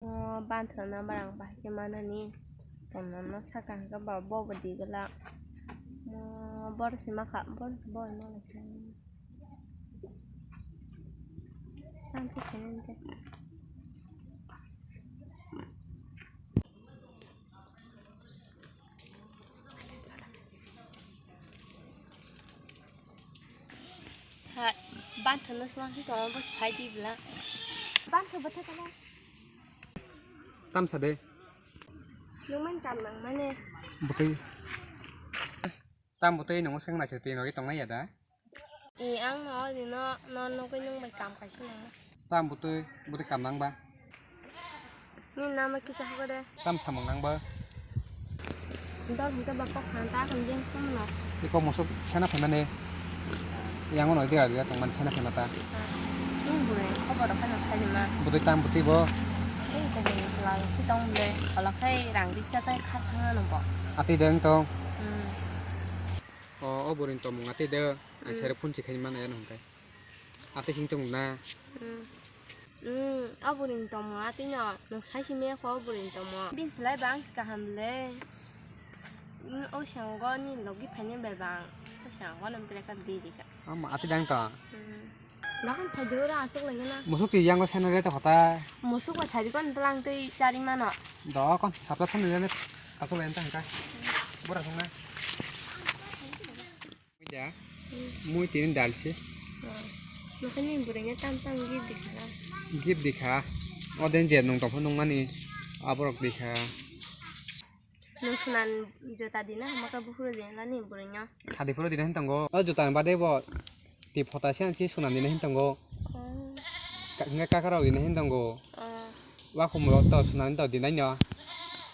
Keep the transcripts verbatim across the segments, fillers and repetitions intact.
O banthana barang bahai khe manani. Tongna no saka hwnkhe ba bo bo digwlak. Mo bor sima kha, bor bo no lai kha. Tang khe sini hwnkhe. Hai, banthana swng khe tongo, bo phai di bwla. Bantha bwtha kana? Tam sa de. Nwng man kam nang mane. Bwtwi. Tam bwtwi nwngo swng naithok twi nogwi tongnai ya da? E, ang no o dino no nugwi nwng bai kam kaisa nang. Tam bwtwi, bwtwi kam nang ba? Nini nama kisa hokhe de. Tam samung nang ba? Dol hwnkhe ba kok phan ta kham jeng khum no. Iko musuk sana phaimani. Yang ono dia dia tongman sana phaima ta. Nini burai khobor rok phano sai ma. Bwtwi tam bwtwi bo. Nini khobor ni khlai si tong le. Ola khai rang ri cha tai kha thang no bo. Ati deng tong. Hmm. O, o buring tongmung ati de. Ang sere phone si khai mana ya nong kai. Ati sing tong na. Hmm. Hmm, o buring tongmung ati no. Nung sai si me ko o buring tongmung. Bin slai bang si kaham le. Hmm, o sanggo ni logi phai ni bai bang. O sanggo nam tere ka di di ka. Ama ati dang to. Hmm. Bakhan phai di ora asuk lagi na. Musuk ti yang ko sana re to khata. Musuk ko sai di kon tlang tei chari mano. Do kon sapla thon le ne. Aku le entang kai. Bora thong na. Mui da. Mui tini dal se. Makanya buringnya tam tam gip dikha. Gip dikha. Oden je nung tongpha nung mani aborok dikha. Nung sunan jota dina maka bukhuru dina lani buringnya. Sadi phuru dina hin tongo. O jota ni bade bo ti phota se ansi sunan dina hin tongo. Oh. Ka-, hingke kakarok dina hin tongo. Oh. Wakhum rok to sunan to dina no.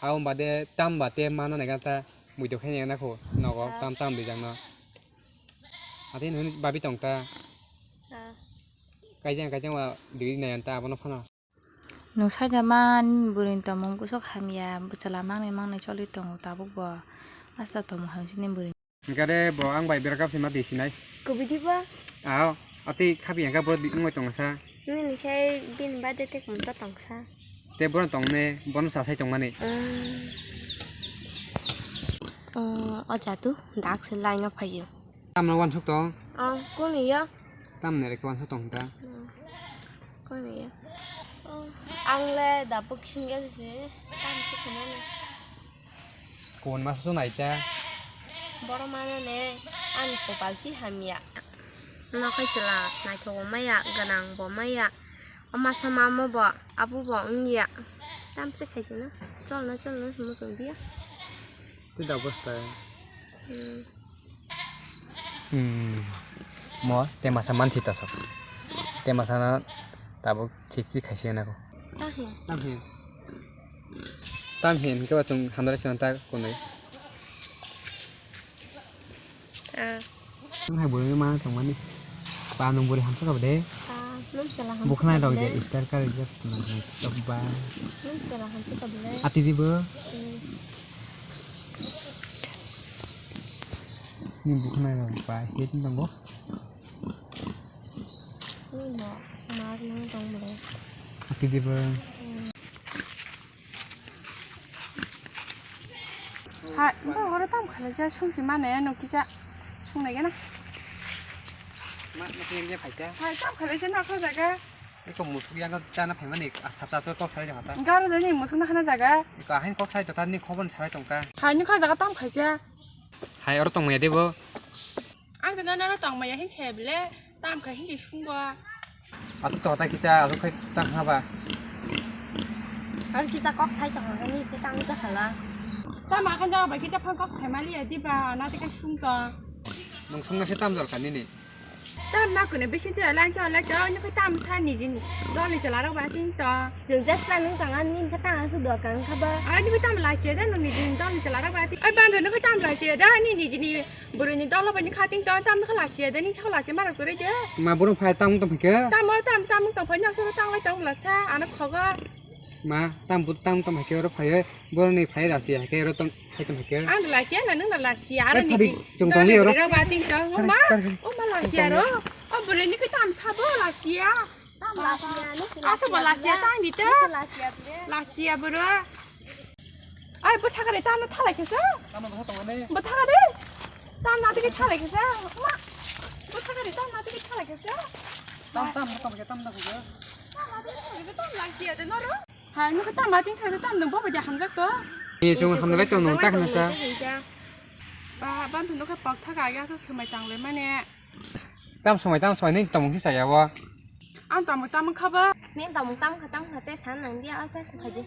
Abo bade tam bate mano nega ta. Muido khe neng nang kho nogo tam tam rijak no. Ati nini babi tong ta. Kaijang kaijang wa digi nai ta abono phano. Nung saida ma nini bwrwi ni tongmung bwswk hamya bwchwla mangnai mangnai choli tongo tabuk bo asta tongmung hamya se nini bwrwi. Hingkhe de bo ang bai breakup se ma twi sinai. Kubui di bo? Ao, ati khapi hingkhe bo wngwi tongsa. Nini khe bini bade te kung to tongsa. Te bono tongne, bono sasai tongmani. Mm. Mm, o jatu, dak se line o phaio. Tamno wansuk tong? Oh, kuni yo? Tamni reke wansuk tong ta? Mm, kuni yo? Oh, ang le dapuk single se, tam se khumani. Kon ma su nai ta? Boro mano ne, ani kopal si hamya. Nokhai chwla naithok bo maya, gwnang bo maya. O masa mama bo, abo bo wngya. Tam se khai tino. Chol na, chol na, himo chwng dia. Twi da bwstai. Hmm. Hmm. Mo te masa mansi ta sok. Te masa na tabuk sik sik khai se na ko. Tahe. Tahe. Tam hin ke ba chung hamdara chana ta kunai. Ah. Nang hai bwrwi ma tongmani. Ba nung bwrwi hamsa kabo de. Ah, nung chwla hamsa kabo de. Bukhnai rok je iftar kari je nang hai tok ba. Nung chwla hamsa kabo de. Ati di bo. Hmm. Ni bukhnai rok ba hit tongo. Ni bo ma nung tong bo de. Ati di bo. Hmm. Hai, bo oro tam khalai ja, sung si mane, no kisa, sung nai gana. Ma, ma, sung nai gana phaika. Hai, tam khalai ja, na kha jaga. Eko musuk yang chana phaimani, ah, sap sap kok sai jota. Garo de ni musuk na khana jaga. Eko ahin kok sai jota ni khobon sai tongka. Hai, ni kha jaga tam khaisa. Hai, oro tong maya debo. Ang to nono tong maya hin che bile, tam khai hin che sung bo. Atuk to ta kisa, atuk khai tang ha ba. Ar kisa kok sai tong ni kisa ang ja hala. Ta ma khan jang ba kisa phang kok sai mali ya di ba, na te ka sung to. Nung sung na se tam dor kan ni ni. Tam na kune bisi te lan cha lai to, ni ko tam sa ni jin. Dol ni chala rok ba tin to. Jeng jas pa nung tang an ni ka tang su do kang kha ba. Ai ni ko tam lai che da nung ni jin dol ni chala rok ba tin. Ai ban do ni ko tam lai che da ni ni jin ni. Bwrwi ni dolo bai ni kha tin to tam ni ko lai che da ni cha lai che ma rok kore de. Ma buru phai tam to phike. Tam tam tam to phai na so tang lai tong la sa ana khoga. Ma, tam but tam tam haike oro phaioi, boroni phai rachi haike oro tong sai tong haike. Ang lachi na nung na lachi aro ni phadi jin. Chong tong ni oro. Ro ba ting tong. O ma, o ma lachi aro. O bole ni ko tam sabo lachi ya. Asa bo lachiya tang di ta. Lachiya bro. Ai, bwthakari tamo thalai khe sa. Tamo bwtha tongmani. Bwthakari. Tamo nadi khe thalai khe sa. Ma. Bwthakari tamo nadi khe thalai khe sa. Tam, tam, tam, tam, tam, tam, tam. Tam nadi khe thalai khe sa, tam lachiya de noro. Hai, nokha tamo ting thalai khe sa, tam dong bo baja hamjak to. Ni chung hamjak to nung tak na sa. Ba, ban tu nokha pok thaka agi asa swmai tang le mane. Tam swmai, tam swmai, nini tongmung si chaya o. Ang tongmung tam wngkha ba? Nini tongmung tam wngkha, tam wngkha, tei sana nang di, a, tei phaidi.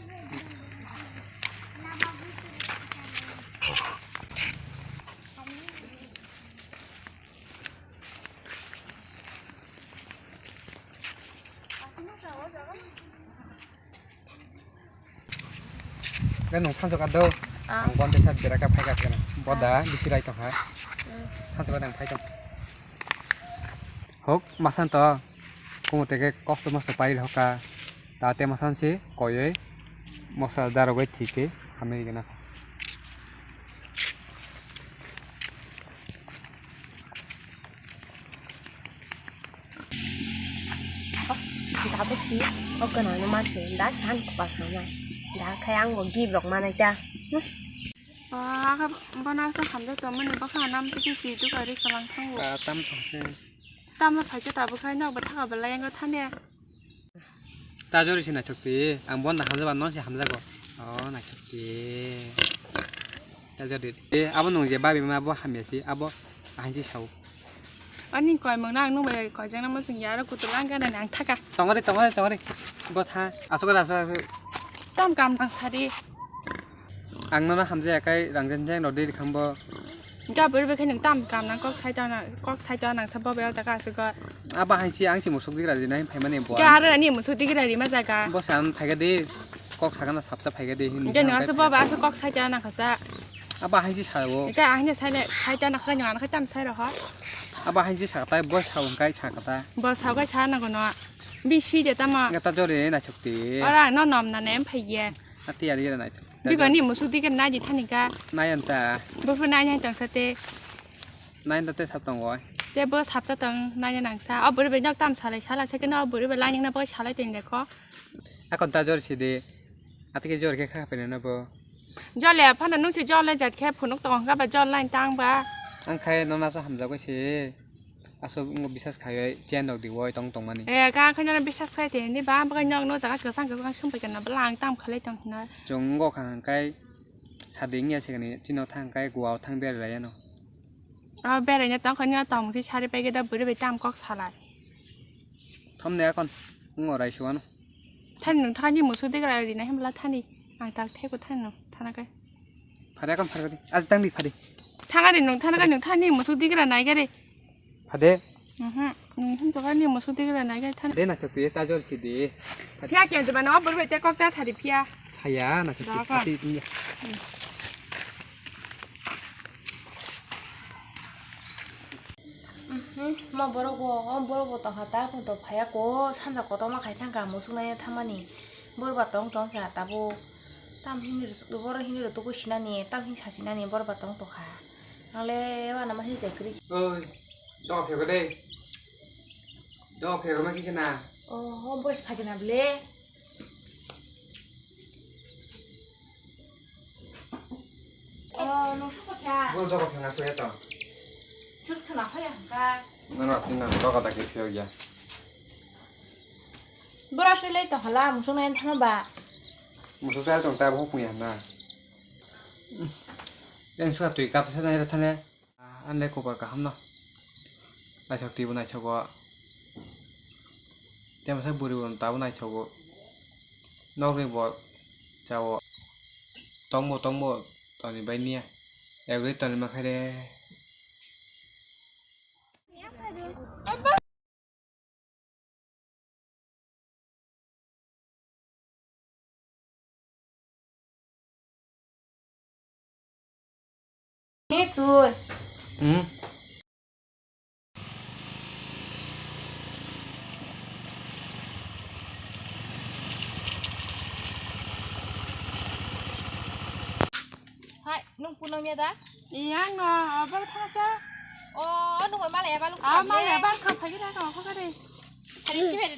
Khe nwng thansa kha do. Ah. Ang bonte sa bera kha phai kha khe. Boda bisi rai tong kha. Hmm. Thansa kha nang phai tong. Hok, masan to. Kumo teke kok to moso pai hoka. Ta te masan si koyoi. Mosa darogoi thike. Hamni gena. Dabo si, o gwnangno mansi, da san kupak nai. Da khai ang bo gift rok manai ta. Ah, kha bono asa hamjak tongmani bwkha nam tiki si duka ri kalang thango. Ah, tam tong se. Tam no phaisa tabuk khai nok bwthaka belai ang thani. Tajori se naithok ti, ang bono hamjak ba no se hamjago. Oh, naithok ti. Tajori. Eh, abo nung je babi ma bo hamya si, abo ahai si sao. Ani koi mung nang nung bai koi jang namo sing yaro kutu lang gana nang thaka. Tongori, tongori, tongori. Bo tha, asuk asuk asuk. Tam kam tang sari. Ang nono hamjaya kai rang jen jen rodi rikham bo. Ga bwrwi bai khe nwng tam kam nang kok sai ta nang, kok sai ta nang sa bo bai o jaga asuk go. Abo hai si ang si musuk digra di nai phai mani bo. Ga aro ani musuk digra di ma jaga. Bo san phai ga di. Kok sakano sapsa phai ga di hin. Ga nang sa bo bai asuk kok sai ta nang kha sa. Abo hai si sa bo. Ga ahnya sai le sai ta nang kha nang kha tam sai ro ha. Abo hai si sa ta bo sa ung kai sa kha ta. Bo sa kai sa nang kono. Bisi de tamo. Ga ta jori nai chuk ti. Ora no nom na nem phai ye. Ati ari ra nai chuk. Bigoni musuk dikhe nai di thani ka. Nai anta. Bufru nai nai tong sa te. Nai anta te sap tong oi. Te bo sapsa tong nai nai nang sa. O buri bai nok tam salai sala se keno o buri bai laning na bo salai tong de kho. Akon ta jor si de. Ati ke jor khe kha pe na bo. Jole phano nung si jole jat khe phunuk tong kha ba jol lain tang ba. Ang khai no na sa hamjak oi si. Aswk wngkha bisas khaiwi chain rok di woi tong tongmani. Eh, ga khe nw bisas khai tei ni ba, bo khe nok no jaga kwchang kwchang sum pai kana bwla ang tam khalai tong hwnwi. Chwng wngkha kha hwnkhai sadi wngya se kani chini thang khai Goa o thang berai lai ano. O berai na tong kha nw tong si sari pai khe da bwrwi bai tam kok salai. Thom de akon wng orai se ano. Thani nwng thani musuk digra ri na himla thani ang tak thai ko thani nwng thana kai. Phari akon phari phari. Aji tang di phari. Thangari nwng thana kai nwng thani musuk digra nai gari. Phade. Mhm. Nwng hin to gani musuk digra nai gari thani. De na chok ye ta jor si de. Phia ke jeba no bor bai te kok ta sari phia. Saya na chok phati. Mhm, mo borok bo, o borok bo tongkha ta, kung to phaiya ko, sanja kotorma khai thangkha, musuk nai thamani, borok ba tong tong kha tabuk, tam hini rw, borok hini rw tuku sinani, tam hini sasinani, borok ba tong tongkha, ang le wana ma hini chai kwrwi. Oi, doga phego de, doga phego ma khe na. Oh, oh, boi kha khe na ble. Oh, no, sukha kya? Bol doga phega suya to. Sus khna phaya hangka. No, no, tin na doga da ke phio ya. Bora sui lai to hala, musung nai thama ba. Musung sai tong ta bo puya na. Yang suka tui kap sa nai thane. Ang le kobar kaham no. Naithok twi bo naithogo. Tei masa bwrwi bo tabuk naithogo. Nokni bo chao. Tongbo tongbo toni bai niya. Egwi toni ma khaire. Ni tui. Hmm. Hai, nung puno mia da? Iya, no, abang thangsa. Oh, nung malai abang lu. Ah, malai abang kha phagi da kha kha de. Hari si beri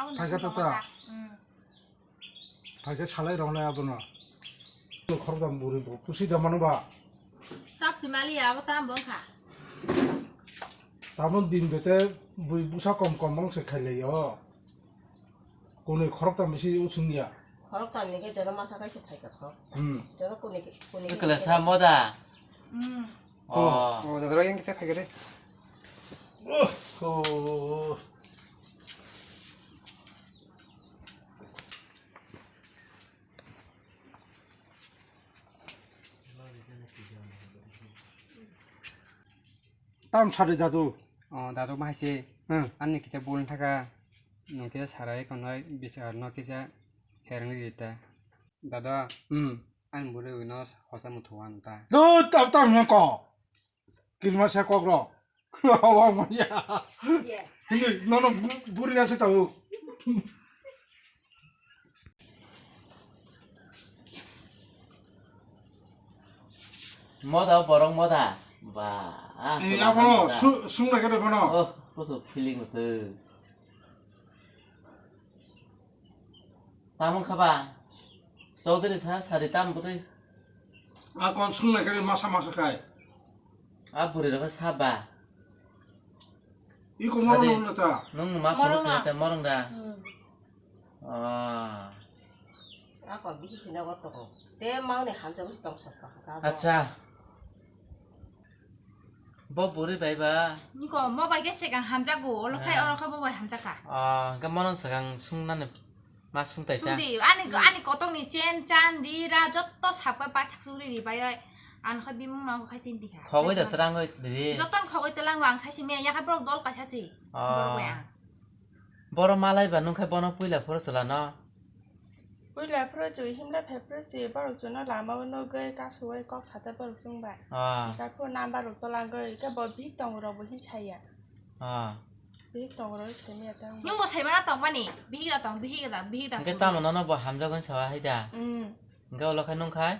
Phaikha tata. Hmm. Phaikha salai rok nai abono. Khorokdam buri bo pusi da mano ba. Chap si mali abo tam bo kha. Tabon din bete bui busa kom kom bang se khailai o. Kuni khorokdam bisi uchung ya. Khorokdam ni ke jono masa kai se phaikha khorok. Hmm. Jono kuni ke, kuni ke. Kala sa moda. Hmm. Oh. Oh, dadra yang kita phaikha de. Oh. Tam sadi dadu. Oh, dadu mahai se. Hmm. Ani kisa bul thaka. Nung kisa sarai konoi bichar no kisa herang rita. Dadu. Hmm. Ani bul no hosa muthuan ta. Du tam tam nang ko. Kirma sa kok ro. Wa ma ya. Hindi, nono bu-, buri ase tau. Moda borok moda. Ba. Eh, abono su-, sung na kede bono. Oh, pusu feeling tu. Tamung khaba. Chaudhary sa sari tam butui. A kon sung na kede masa masa kai. A buri rok saba. Iko morong nung ta. Nung ma phuru sini ta morong da. Hmm. Ah. Ako bihi sina goto ko. Te mau ne hamsa gus tong sokka. Acha. Bo buri bai ba. Niko mo bai ke segang hamjago. Olo khai oro khai bo bai hamjaka. Ah, ga mono segang sung nani. Ma sung tai ta. Sungdi, ani, ani kotong ni chen, chan, ri, ra, jotto sapka paithak suri ri bai oi. Ano khai bimung no khai tin tikha. Khogoi da terang oi ri. Jotto khogoi telang ang sai si me ya khai borok dol kaisa si. Ah. Borok ya. Borok malai ba nung khai bono puila phoro chwla no. Puila phoro chwi himla phai phoro si borok chwno lama o nugui kasu oi kok sata borok sung bai. Ah. Ka phoro number rok tolang oi ka bo bihik tong rok bo hin saya. Ah. Bihik tong rok semi atang. Nung bo sai mana tong mani? Bihik da tong, bihik da, bihik da. Hingke tamo nono bo hamjago hinwi sawa hai da? Hmm. Hingke ulo khai nung khai?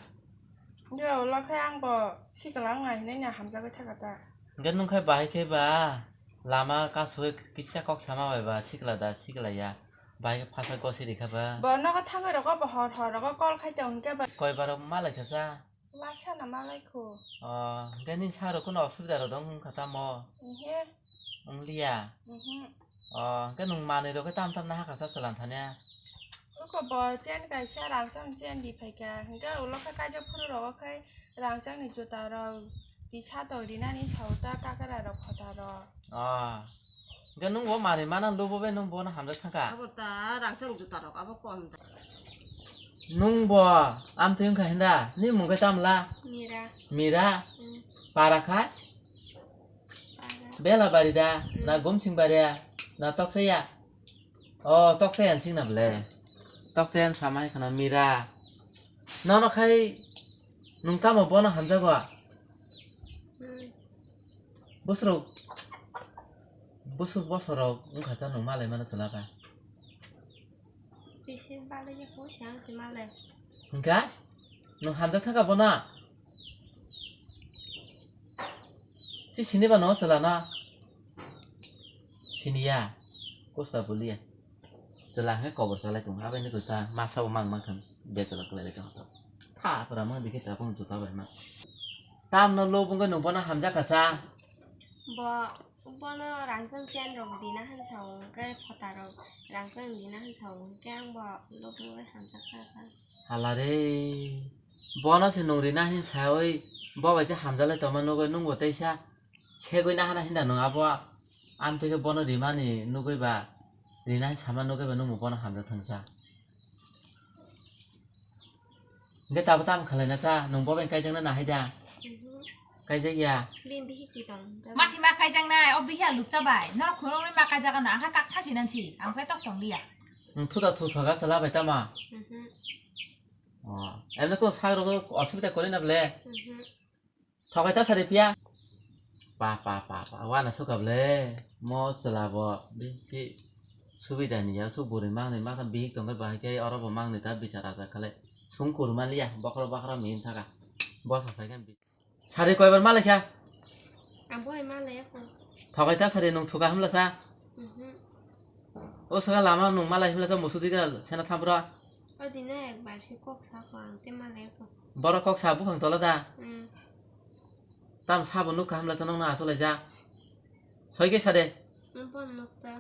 Hingke ulo khai ang bo sikla wng nai hinwi hamjagwi thaka ta. Hingke nung khai bahai khe ba lama kasugwi kisa kok sama bai ba sikla da sikla ya. Bahai khe phasa gosi rikha ba. Bo nogo thangwi rogo bo hor hor rogo call khai tong hingke ba. Koi barok malai kha sa? Masa na malai kho. Oh, hingke nini sa rok kuno osubida rok dong wngkha tamo? Ehe. Wng liya? Mhm. Oh, hingke nwng manwi rok khe tam tam nahakha sa chwla thani? Oko bo chen kaisa rangchak chen di phaikha, hingke ulo khe kaijak phuru rogo khe rangchak ni juta rok tisa tok rinani sao ta kakra rok khota rok. Oh. Hingke nwng bo manwi mana lubo bai nwng bono hamjak thangkha? Abo ta rangchak juta rok abo kom ta. Nwng bo amtwi wngkha hinda, ni mung khe tamla? Mira. Mira? Hmm. Para khai? Para. Bela bari da? Hmm. Na gumsing bari ya? Na toksa ya? Oh, toksa yan sing na ble. Toksa yan samai khana Mira. Nono khai nwng tamo bono hamjago? Hmm. Busrok, busuk bosorok wngkha cha nwng malai mano chwla ba? Bisi balai ya kho siang si malai. Hingka? Nwng hamjak thaka bono? Si sini ba no chwla no? Sini ya? Kosta boli ya? Chwla hwnkhe kobor chalai tongo, aboni kwchang masa bo mang mang thang, bechwla kwlai lai tongo. Tha kwrwngma dikhe tabuk juta bai ma. Tamno lobong khe nwng bono hamjak kha sa? Bo, bono rangchak chen rok dina hinwi sao, hwnkhe photarok rangchak dina hinwi sao, hwnkhe ang bo lobong bai hamjak kha kha. Hala re, bono se nwng rina hinwi saui, bo bai se hamjak lai tongma nugui, nwng bo teisa segui nahana hinda nwng abo, amtwi khe bono rimani nugui ba, rina hinwi sama nugui ba, nwng bo bono hamjak thangsa. Hingke tabo tamo khalai na cha, nwng bo bai kaijakna nahai da? Mhm. Kaijakya? Bini bihik si tong. Masi ma kaijaknai, o bihik a lupcha bai. Norok khoroknwi ma kaijakna, ang kha kak thasi nansi, ang khe tos tong liya. Nwng thuda thu thoga chwla bai tamo? Mhm. Oh, emne ko sak rok osubida kori na ble? Mhm. Thokai ta sari piya. Pa, pa, pa, pa, wana suka ble. Mo chwla bo bisi subida ni ya, su buri mangni masa bihik tongkhe bahai khe oro bo mangni ta bichar aja kale. Sung kurma liya, bokhro bokhro min thaka. Bosa phai khe bi-, sari koibar malai kha? Ang bo hai malai ya ko. Thokai ta sari nwng thuka hamla sa? Mhm. O saka lama nung malai himla sa musu dida sena thambra. O dina ekbar si kok sa ko ang te malai ko. Borok kok sa bukhang tola da. Hmm. Tam sabo nuk hamla sa nong na asole ja. Soi ke sa de. Bon nok ta.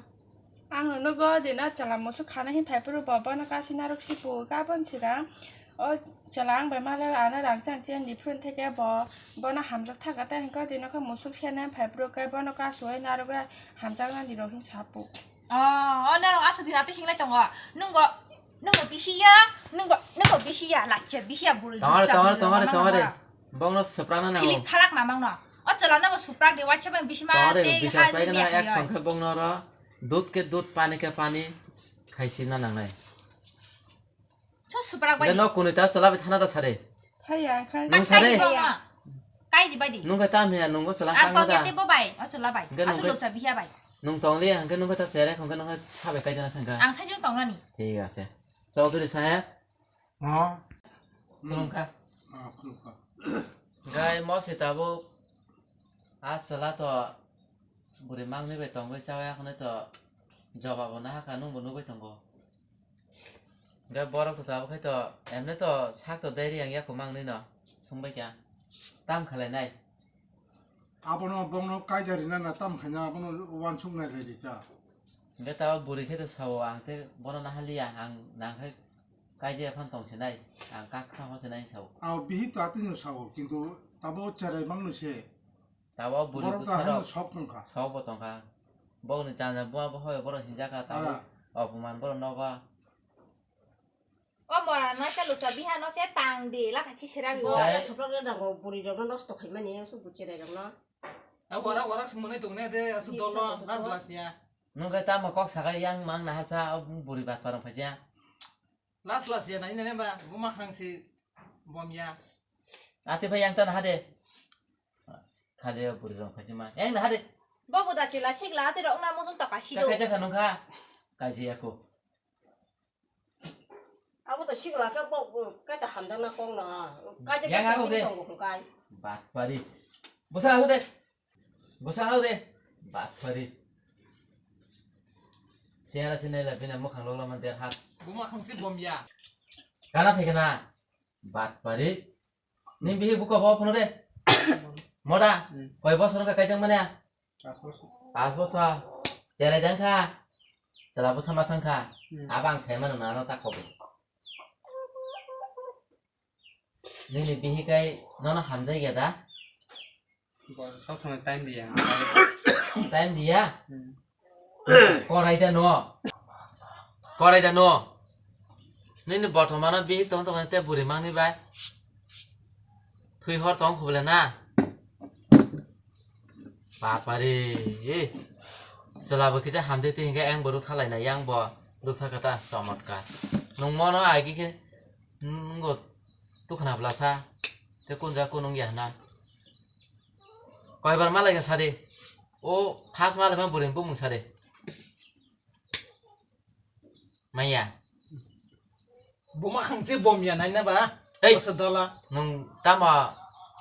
Ang nugo dina chala musu khana hin phai puru bo bono kasi naruk si pu gabon sida. O chwla ang bai malai ano rang chang chen ni phun theke bo bono hamjak thaga ta hinko dino khe musuk sene phai bro kai bono kasui naruga hamjak nang dino hin sapu. Oh, oh, norok aswk dina twi singlai tongo. Nungo, nungo bihiya, nungo, nungo bihiya, lachia bihiya buri. Tongare, tongare, tongare, tongare. Bongno soprano nango. Philik phalak mamang no. O chwla no bo suprak de wacha bang bisima tei ha bisar pai gana ek songkhe bongno ro. Dud ke dud, pani ke pani. Khaisi na nangnai. So suprak bai. Gano kuni ta chwla bai thana da sare. Haya khai. Nung sare. Kai di bai di. Nung kai tam ya nung chwla tang da. Ang to ke te bo bai, o chwla bai. Asu lo cha biya bai. Nung tong li ang ke nung ta chere khong ke nung sabai kai jana sangka. Ang sai jung tong nani. Thik ase. Chaudhuri saheb. Ha. Khulumkha. Ah, khulumkha. Gai mo se tabuk. A chwla to buri mangni bai tongwi chawi akhone to jobabo nahakha nungbo nugwi tongo. Hingke borok to tabuk khai to emne to sak to deri ang yaku mangni no sungbai kha tam khalai nai. Abono bongno kaida rina na tam khaina abono wansuk nai lai di ta. Hingke tabuk buri khe to sao ang te bono nahaliya ang nang khai kaijaya phan tong se nai ang kak kha ho se nai sao. Abo bihik to atwino sao kintu tabo cherai mangno se. Tabo buri borok bwsarok to haino sok tongkha. Sok bo tongkha. Bokni janja buma bo hoi borok hinjakha tabo. Ah. Opoman borok nogo. O mora no se lucha biha no se tang di la kha khe sera bi. Bo ya soprok le dango buri rok no nosto khai mani su buchire rok no. A wara wara se mone tongne de asu dolo. Lasla sia. Nung kai tamo kok sakai yang mang naharsa buri bat parang phaja. Las las ya nai nene ba buma khang si bom ya. Ate bai yang tan hade. Khali buri rong phaji ma. Yang na hade. Bobo da chila sigla ate rok na mosong toka sido. Kai jakha nung kha. Kai ji ako. Abo to sigla ka bo kai ta hamdang na kong na. Kai jakha yang ako de. Bat pari. Busa ako de. Bwsano de. Bat pari. Chera sinai la bina mukhang lolo man der hat. Buma khang si bom ya. Kana thekena. Bat pari. Ni bihi buka bo phono de. Moda. Hmm. Koi bosor ka kaijang mane? Pas bosor. Pas bosor. Chera jang kha. Chela bwsa ma sang kha. Hmm. Abang sai mano nano ta khobo. Nini bihi kai nono hamjai ya da? Bo sob somoi time diya. Time diya? Hmm. Korai da no. Korai da no. Nini bortomano bihi tong tong te buri mangni bai. Thui hor tong khubule na. Bapare, eh. Chwla bo kisa hamde te hingke ang bo rutha laina yang bo rutha kata chomotkar. Nung mono agi khe nungo tukhna blasa te kunja kunung ya hna. Koibar malai ka sade. O khas malai ma buring bumung sade. Maya. Buma khangse bom ya nai na ba? Hey. Koso dola. Nung tamo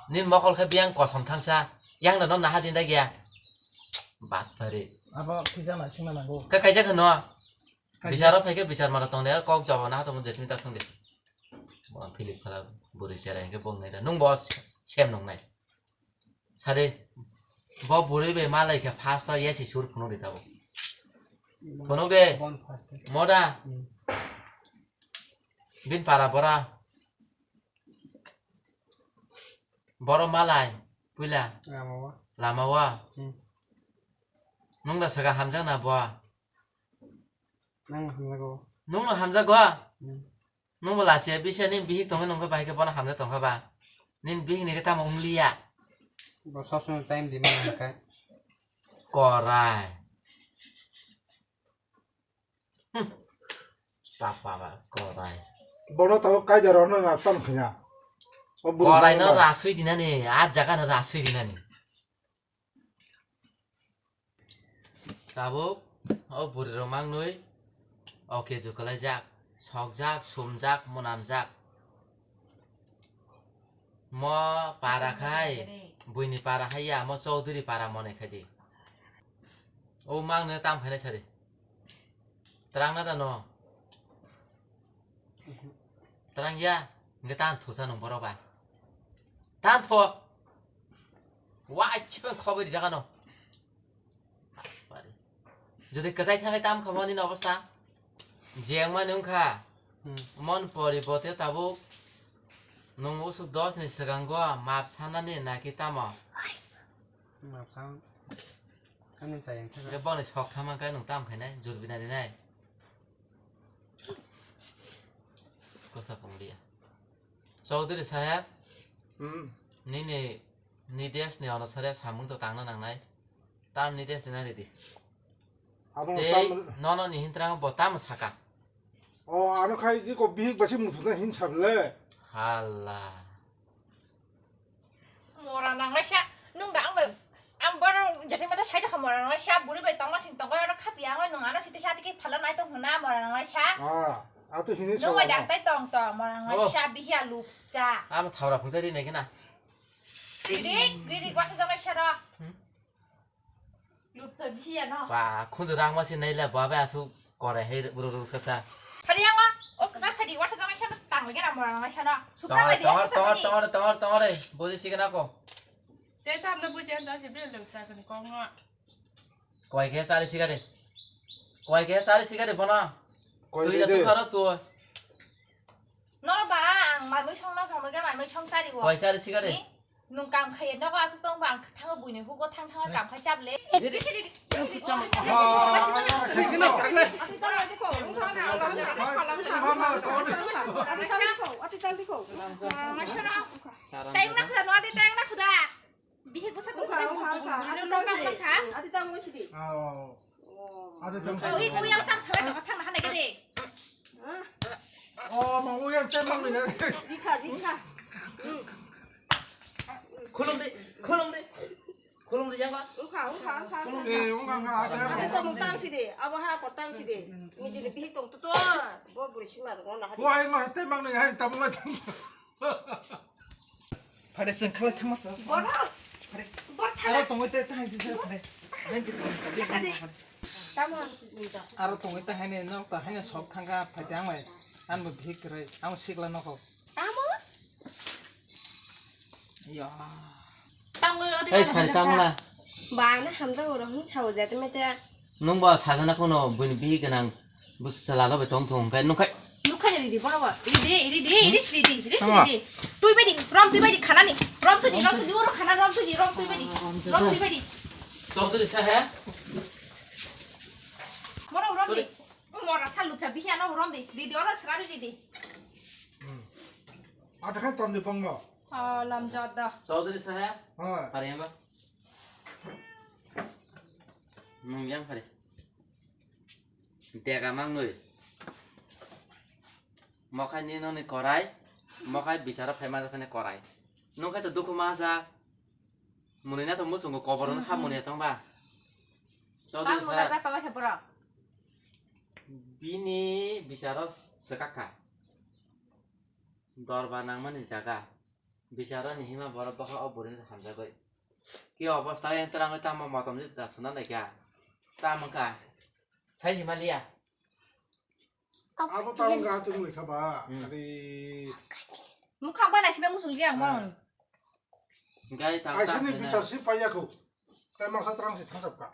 nin mokol khe biyang kosom thangsa. Yang da non naha din da gya. Bat phari. Abo kisa ma sima nango. Ka kaijak no. Kaijak. Bicharo phai khe bichar mara tong de kok jabo naha tong de tini ta song de. Bo philip khala buri chera hingke bong nai da. Nung bo sem nung nai. Sade, bo buri bai malai khe first o yasi sur phunuk di tabo. Phunuk de. Bon first. Moda. Hmm. Bin para bora. Boro malai, puila. Lama wa. Lama wa. Hmm. Nung da saka hamjak na bo. Nang hamjago. Nung no hamjago? Hmm. Nungbo lachiya bisa nin bihik tongwi nungkhe bahai khe bono hamjak tongkha ba? Nin bihik ni khe tamo wng liya? Bo sob somoi time di mano hwnkhe. Korai. Hmm. Papa ba korai. Bono tabo kaida rokno na tam khina. O buru korai no bangma. Rasui dinani, a jaga no rasui dinani. Tabuk o bwrwi rok mangnwi o keju kwlaijak, sokjak, sumjak, mwnamjak. Mo para khai, buini para hai ya, mo Chaudhary para mone khai di. O mangno tam khainai sari. Twrang na da no? Twrang ya? Hwnkhe tan thusa nung borok bai. Tan tho. Wa chibeng khobai rijak ano. Jodi kwchai thangwi tam kha mani no obostha. Jeng mani wngkha. Hmm. Mon pori bote tabuk. Nung usuk dos ni swkango map sanani naki tamo? Map san. Ani chayang thaka. Boni sok thama kai nung tam khainai, jurbi nari nai. Kosa ponglia. Chaudhary saheb, hmm, nini nides ni onusare samung to tangna nangnai. Tam nides ni nari di. Abo tei tam nono ni hintrang bo tam saka. O, ano khai di ko bihik basi musukna hin sable. Hala. Mora nangnaisa, nung da ang bai, ang bar jati mata sai da mora nangnaisa, buri bai tongma sing tongma aro khapi ang bai nung ano siti sati ke phala nai tong huna mora nangnaisa. Ah, atu hini. Nung bai dak tai tong tong mora nangnaisa, oh, bihi alu cha. Am thaura phungsa ri nai kena. Ri, ri, ri, wasa jong naisa ro. Hmm? Lupcha biya no. Ba, khunju rang masi naila ba ba asu kore he buru buru kasa. Phari yang ma, o kasa phari wasa jong naisa tang lagi na mora naisa no. Supra bai dia. Tongore, tongore, tongore, tongore, tongore. Buji sigana ko. Te tam na buji anda si bil lupcha kan ko ngo. Koi ke sari sigare. Koi ke sari sigare bona. Koi ke de. Tui na tu kharo tu. No ba, ang mai mui song na song ga mai mui song sari wo. Koi sari sigare. Ni? Nung kam khaiya nogo asuk tong ba ang thango buini hugo thang thango kam khai chable. Didi, didi, didi. Time na khuda, no adi time na khuda. Bihi gusa ko khuda. Ati tang sidi. Ui, ui, yang tam salai ka thang na hane gede. Oh, ma ui yang tem mang ni. Dikha, dikha. Khulum di, khulum di. Khulum di yang ba. Ungkha, ungkha, ungkha. Eh, ungkha, ungkha, ada. Ati tang tang sidi, abo ha ko tang sidi. Ni jili bihi tong tu tu. Bo buri sima ro na ha. Wai ma tem mang ni hai tam lai tam. Phade seng khalai thangma sa. Boro. Phade. Bor thala. Aro tongoi te thang si se phade. Tamo. Aro tongoi te haine nok ta haine sok thangka phade ang lai. An bo bhik krai. Ang sikla nokho. Tamo. Ya. Tamo ati. Ei sari tamo la. Ba na hamda oro hin chao jate mete. Nung ba sajana kono buini bihik gwnang. Bwswla no bai tong thung, hwnkhe nukha. Nukha ni ridi, bono bo. Ridi, ridi, ridi, ridi, ridi, ridi. Tui bai di, rom tui bai di, khana ni. Rom tui di, rom tui di, oro khana rom tui di, rom tui bai di. Rom tui bai di. Chaudhary saheb. Bono rom di. Mora sa lucha bihi ano rom di. Ridi, oro sra ridi. Ada khan ton di pongo. Oh, lam jada. Chaudhary saheb. Ha. Hari yang ba? Nung yang hari. Dega mangnwi. Mokhai ni noni korai, mokhai bicharo phaima jakhani korai. Nung khai to dukhu ma ja. Muni na to musungo kobor no sa muni tong ba. Chaudhary saheb. Tamo jak tama khe borok. Bini bicharo swkakha. Dorba nangmani jaga. Bicharo ni hima borok bokha o buri no hamjagwi. Ki obostha yang terang tamo motom ni da suna naikha. Tamo kha. Sai si maliya. Abo tamo ga tu mui kha ba. Hmm. Ari. Mukha ba naisina musung liya mo. Gai ta. Ai ta sini bichar si paya ko. Tai masa terang si thangkap ka.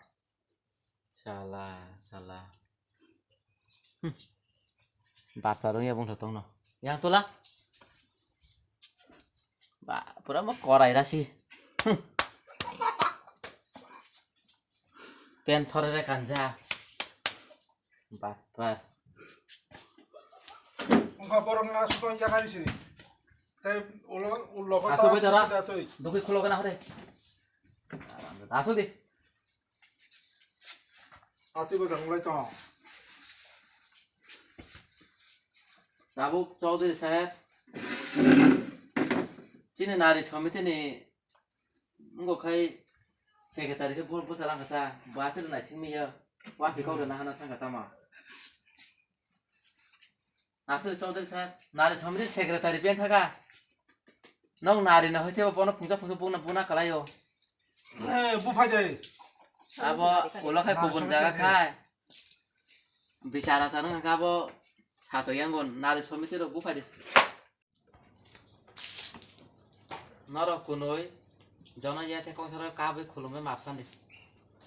Sala, sala. Hmm. Bapla rung ya bung thotong no. Yang tula. Ba, pura mo korai rasi. Hmm. Pen thore re kanja. Bapar. Ungkha borok na sukon jakari si. Tai ulo, ulo ko. Asu ta bai dara. Tui. Dukui khulo kana hore. Asu di. Ati bo dang lai tong. Tabuk Chaudhary saheb, chini nari samiti ni wngkha khai secretary khe bul bwsa lang kha cha, ba khe naising mi ya, wa khe kok rwna hana thang kha tamo. Aswk Chaudhary saheb, nari samiti secretary beng kha kha. Nong nari no hoite bono phungsa phungsa bungna buna kalai o. Eh, bu phai dai. Abo ulo khai kubun jaga khai. Bichara sana kha bo sato yango nari somiti rok buphai di. Norok kunui jono yate kongsa rok kabui khulumui map sandi.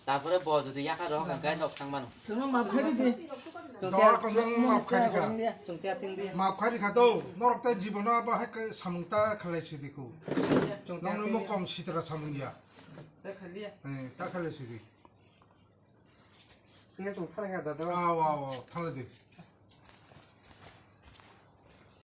Tapore bo jodi yakha rok hwnkhe nok thang mano. Chwngno map khairi di. Dora kongsa map khairi kha. Chwngtiya ting di. Map khairi kha to. Norok tei jibono abo hai khe samung ta khalai sidi ko. Chwngtiya ting di. Nokni mo kom sitra samung ya. Ta khaliya. Eh, ta khalai sidi. Nge chwng thang kha da do. Aw, aw, aw, thang di.